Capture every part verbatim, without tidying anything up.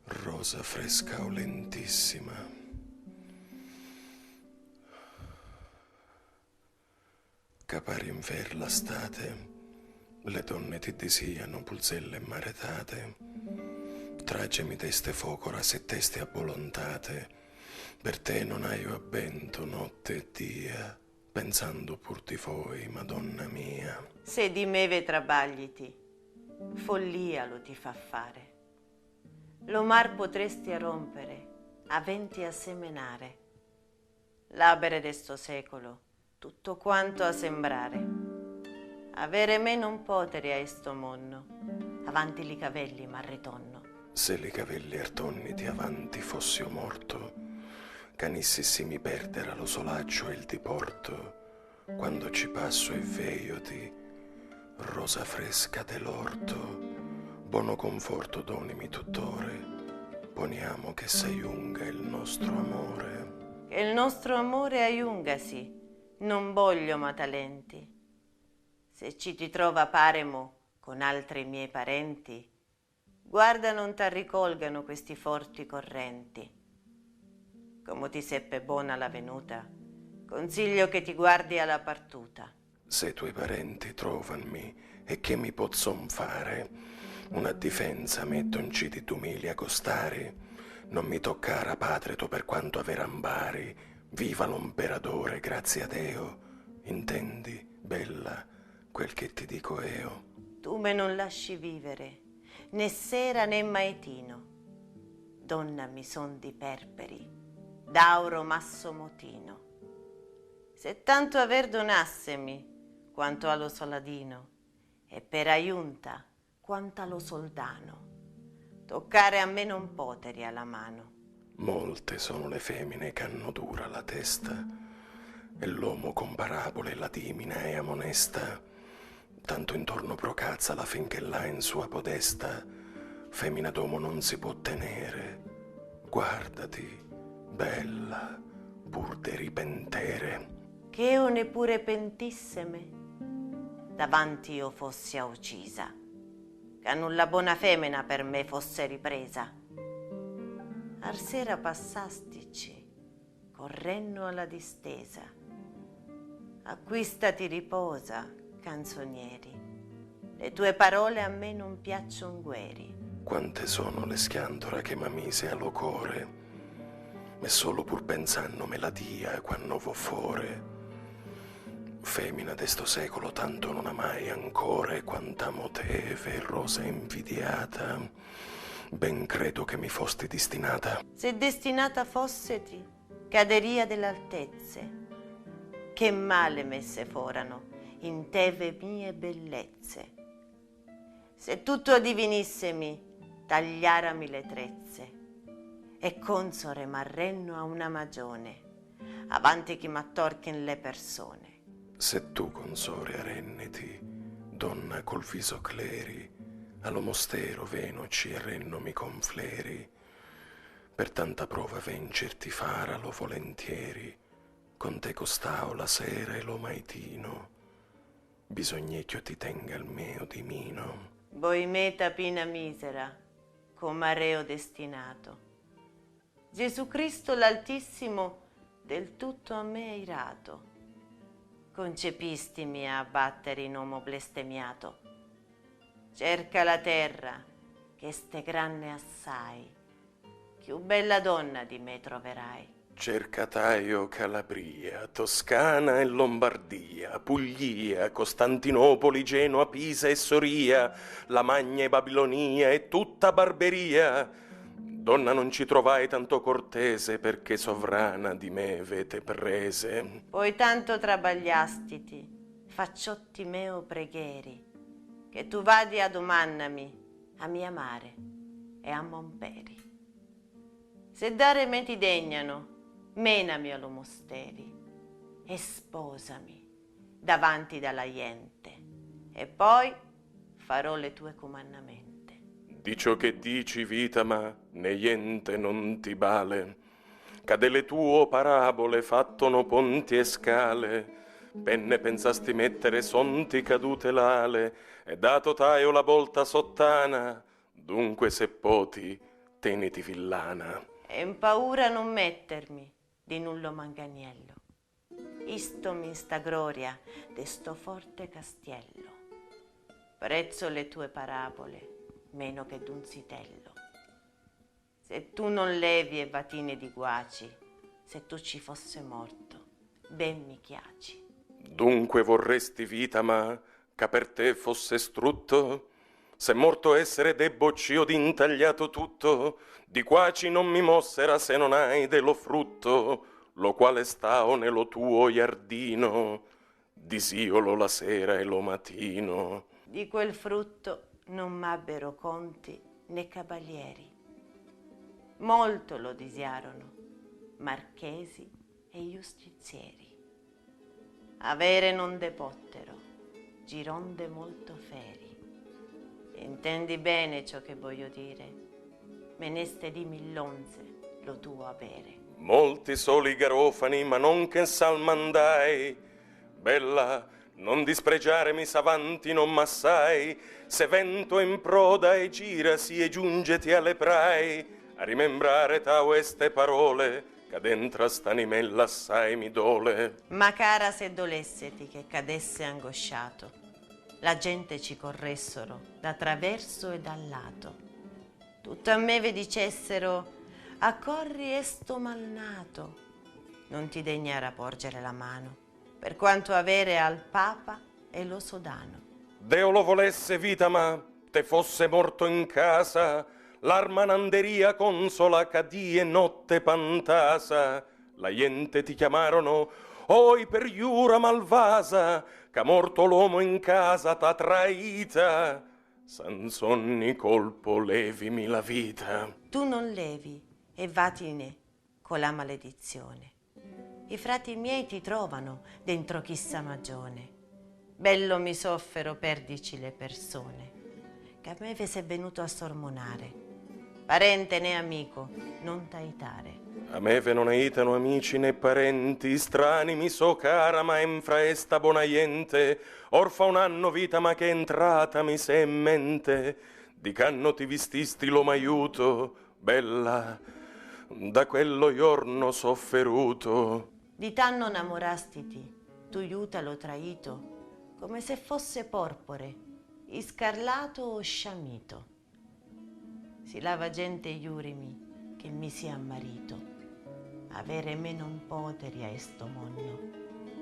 Rosa fresca o lentissima, ca pari nfer la state, le donne ti disianu pulzelle e maretate, tracemi deste focora se testi a bolontate, per te non haiu abbentu notte e dia, pensandu pur di voi, Madonna mia. Se di me ve trabagliti, follia lu ti fa fare. Lu mar potresti a rompere, a venti a semenare. L'abere de sto secolo, tutto quanto a sembrare. Avere me non poteri a esto monno, avanti li cavelli m'arritonno. Se li cavelli artonniti avanti fossiu mortu, ca nissi si mi perdera lu solacciu e il diportu, quando ci passu e vejoti, rosa fresca de l'ortu, bono confortu donimi tuttore, poniamo che s'aiunga il nostro amore. Che il nostro amore aiungasi, non boglio matalenti. Se ci ti trova paremo con altri miei parenti, guarda non t'arricolgano questi forti correnti. Comu ti seppe bona la venuta, consiglio che ti guardi a la partuta. Se tui parenti trovanmi e che mi pozzon fare? Una difenza metto nci di dumili a costari. Non mi toccara patreto per quanto avera mbari. Viva lo mperadore, grazie a Deo. Intendi, bella, quel che ti dico eo. Tu me non lasci vivere, né sera né maitino. Donna mi son di perperi, d'auro masso motino. Se tanto aver donassemi quanto a lo soladino, e per aiunta quanto a lo soldano, toccare a me non poteri a la mano. Molte sono le femine ch'hanno dura la testa, e l'omo con parabole la dimina e amonesta, tanto intorno procazza la finch'ella in sua podesta, femina d'omo non si può tenere. Guardati, bella, pur de ripentere. Ch'eo nepure pentisseme, davanti io fossi aucisa, ca nulla bona femena per me fosse ripresa. Arsera passastici, corrennu a la distesa. Acquistati riposa, canzonieri, le tue parole a me non piaccion gueri. Quante sono le schiantora che m'ha mise a lo core, e solo pur pensanno me la dia quanno vo fore. Femina de sto secolo tanto non amai ancora e quant'amo te, verosa invidiata, ben credo che mi fosti distinata. Se destinata fosseti, caderia de l'altezze, che male messe forano in te ve mie bellezze. Se tutto addivinissemi, tagliarami le trezze, e consore m'arrenno a una magione, avanti chi m'attorchin le persone. Se tu consore arrenniti, donna col viso cleri, a lo mostero venoci e rennomi con fleri, per tanta prova vencerti faralo volentieri, con te costao la sera e lo maitino, bisogna ch'io ti tenga il meo dimino. Voi me tapina misera, com'areo destinato. Gesù Cristo l'Altissimo del tutto a me è irato. Concepistimi a abbattere in omo blestemiato. Cerca la terra, che ste granne assai, chiù bella donna di me troverai. Cercataio Calabria, Toscana e Lombardia, Puglia, Costantinopoli, Genoa, Pisa e Soria, la magna e Babilonia e tutta Barberia. Donna non ci trovai tanto cortese perché sovrana di me vete prese. Poi tanto trabagliastiti, facciotti meo pregheri, che tu vadi a domannami a mia mare e a mo mperi. Se dare me ti degnano, menami a lo mosteri e sposami davanti da la jente, e poi farò le tue comannamente. Di ciò che dici vita ma ne jente non ti bale, ca de le tuo parabole fatto no ponti e scale, Penne pensasti mettere, sonti cadute l'ale, e dato t'haiu la bolta sottana, dunque se poti teniti villana. E 'mpaura non mettermi di nullo manganiello, istomi 'n sta groria de sto forte castiello. Prezzo le tue parabole meno che d'un zitello. Se tu non levi e vatine di guaci, se tu ci fosse morto, ben mi chiaci. Dunque vorresti vita ma ca per te fosse strutto? Se morto essere debbo ci ho d'intagliato tutto, di quaci non mi mossera se non hai de lo frutto, lo quale stao ne lo tuo jardino, disiolo la sera e lo matino. Di quel frutto non m'abbero conti né cavalieri. Molto lo disiarono marchesi e justizieri. Avere non de pottero, gironde molto feri. Intendi bene ciò che voglio dire, meneste di millonze lo tuo avere. Molti soli garofani ma non che salmandai. Bella, non dispregiaremi s'avanti non m'assai, se vento in proda e girasi e giungeti alle prai, a rimembrare tau este parole, ca dentra st'animella assai mi dole. Ma cara se dolesseti che cadesse angosciato, la gente ci corressero da traverso e da lato, tutta a me ve dicessero: accorri esto malnato, non ti degnare a porgere la mano, per quanto avere al papa e lo sodano. Deo lo volesse vita ma te fosse morto in casa, l'arma n'anderia consola ca dì e notte pantasa. La jente ti chiamarono: oi per jura malvasa, ca morto l'omo in casa t'ha traita. Sansonni colpo levimi la vita. Tu non levi e vatine co la maledizione. I frati miei ti trovano dentro chissa magione. Bello mi soffero perdici le persone, ca me ve se venuto a sormonare. Parente né amico non t'aitare. A me ve non aitano amici né parenti, strani mi so cara ma enfra esta bona jente, orfa un anno vita ma che entrata mi se in mente, di canno ti vististi lo m'aiuto, bella, da quello jorno so feruto. Di tanno namorastiti, tu juta lo traito, come se fosse porpore, iscarlato o sciamito. Si lava gente jurimi che mi sia marito. Avere me non poteri a esto monno,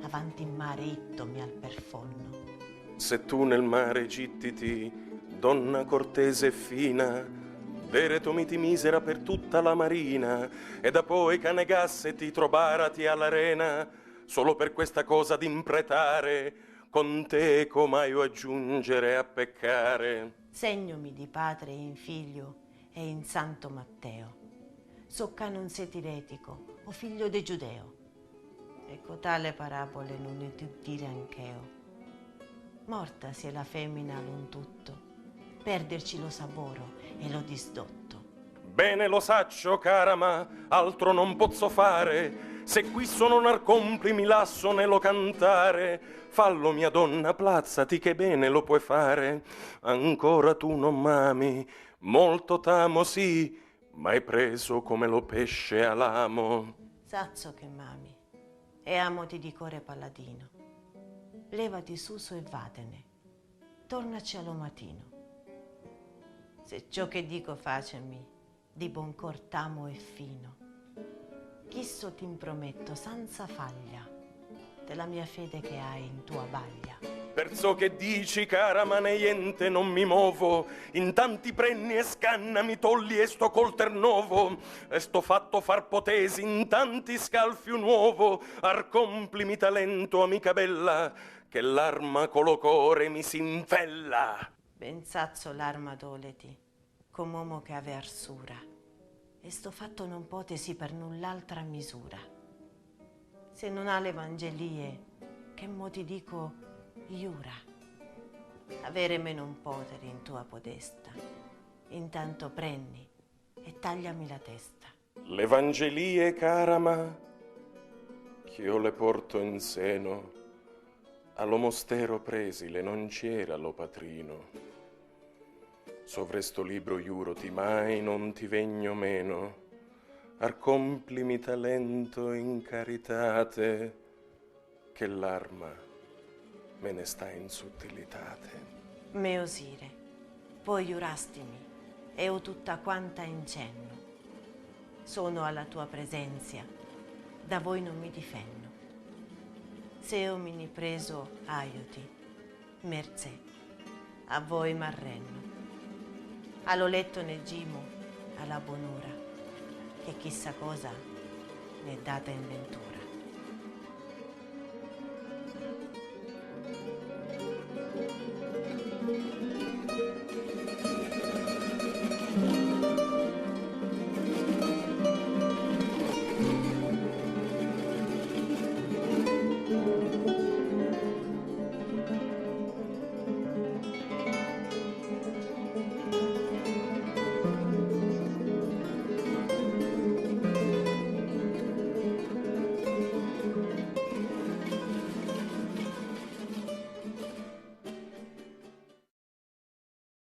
avanti in mare ittomi al perfonno. Se tu nel mare gittiti, donna cortese e fina, dereto mi ti misera per tutta la marina, e dapoi ca negasse ti trobarati a la rena, solo per questa cosa d'impretare, con te com'haiu a giungere a peccare? Segnomi di patre in figlio e in santo Matteo, so ca non seti retico o figlio de Giudeo. Ecco tale parabole non eti dire anch'eo. Morta si è la femmina a l'un tutto, perderci lo saboro e lo disdotto. Bene lo saccio, cara, ma altro non pozzo fare, se quisso non arcompli mi lasso ne lo cantare, fallo mia donna, plazzati che bene lo puoi fare, ancora tu non m'ami, molto t'amo sì, m'hai preso come lo pesce a l'amo. Sazzo che m'ami, e amoti di core paladino. Levati suso e vatene, tornaci a lo matino. Se ciò che dico facemi, di bon cor t'amo e fino. Chisso t'imprometto sanza faglia, de la mia fede che hai in tua baglia. Perzò che dici, cara, ma ne jente non mi movo, in tanti prenni e scanna mi tolli e sto colter novo, e sto fatto far potesi in tanti scalfi u nuovo, arcomplimi talento, amica bella, che l'arma co lo core mi s'infella. Benzazzo l'arma doleti, com'omo che ave arsura, e sto fatto non potesi per null'altra misura. Se non ha l'Evangelie, che mo ti dico, jura. Avere me non poteri in tua podesta, intanto prenni e tagliami la testa. L'Evangelie, cara ma, ch'io le porto in seno, A lo mostero presile non ci era lo patrino. Sovre sto libro juro ti mai non ti vegno meno, arcomplimi talento in caritate, che l'arma me ne sta in suttilitate. Me osire, poi jurastimi, eu tutta quanta incennu. Sono alla tua presenzia, da voi non mi difenno. Se eu mi ni preso aiuti, merzè, a voi m'arrenno. A lo letto ne gimu a la bonura, che chissa cosa n'è data in ventura.